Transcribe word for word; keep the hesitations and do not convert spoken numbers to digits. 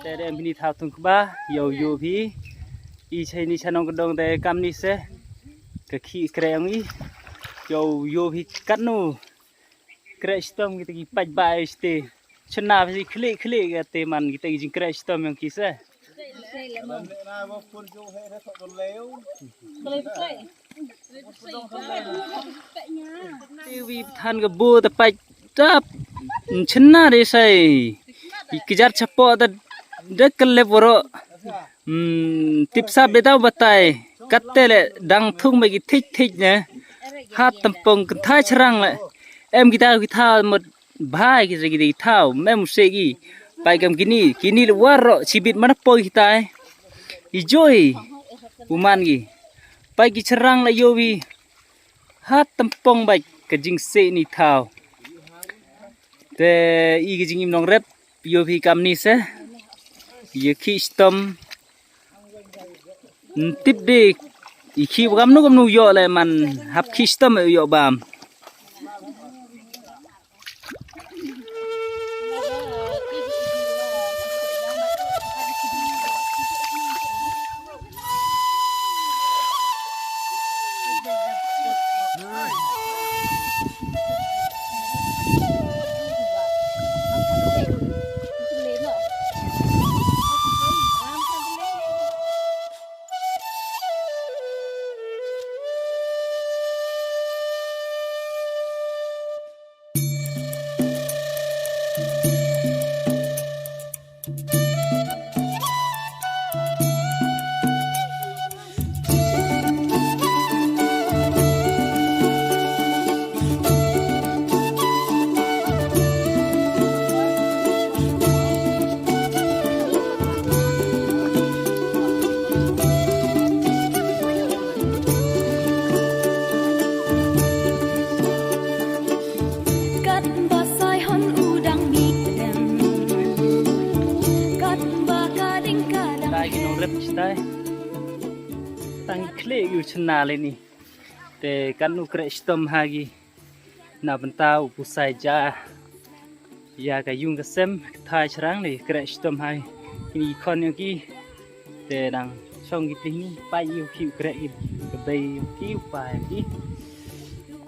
Te de em hi ni thaw thung kba, yow yow hi. I chai ni chanong ka dong de kam ni se. Ka khi kre ang i. Yow yow hi kat nu. Kre stom kita ki paj ba este. Chna hi khli khli ka te man kita ki jing kre stom yang ki se. Wi than ka bu ta paj tap. Chna de sai. Ki kjar chapo ta de ka lep woro. Hmm, tip sap de tau batai. Katte le dang thung ba ki thik thik ne. Hat tampong kynthai charang le. Em kita kita mut bhai ki ki thaw mem se ki. Pai kam kini kini le waro chibit mana poi kita. I joi uman ki. Pai ki charang la yowi. Hat tampong bai ka jingse ni thaw. Te i ka jingim nong rep yowi kam ni se. Ye khi stom. Tip de i khi kam nu kam nu yo le man hap khi stom yo bam. Kat ba sai hon u dang mih dem. Kat ba ka ding ka dang. Dai ki nong rep chitai. Tang kle yu chna le ni. Te kan u kre stom ha gi. Na bynta u pusai ja. Ïa ka yung ka sem, ka thai shrang le kre stom ha. Kini khon ïa ki. Te dang shong ki tling ni, pai ïa ki kre ki. Ka bei ïa ki, pai ïa ki.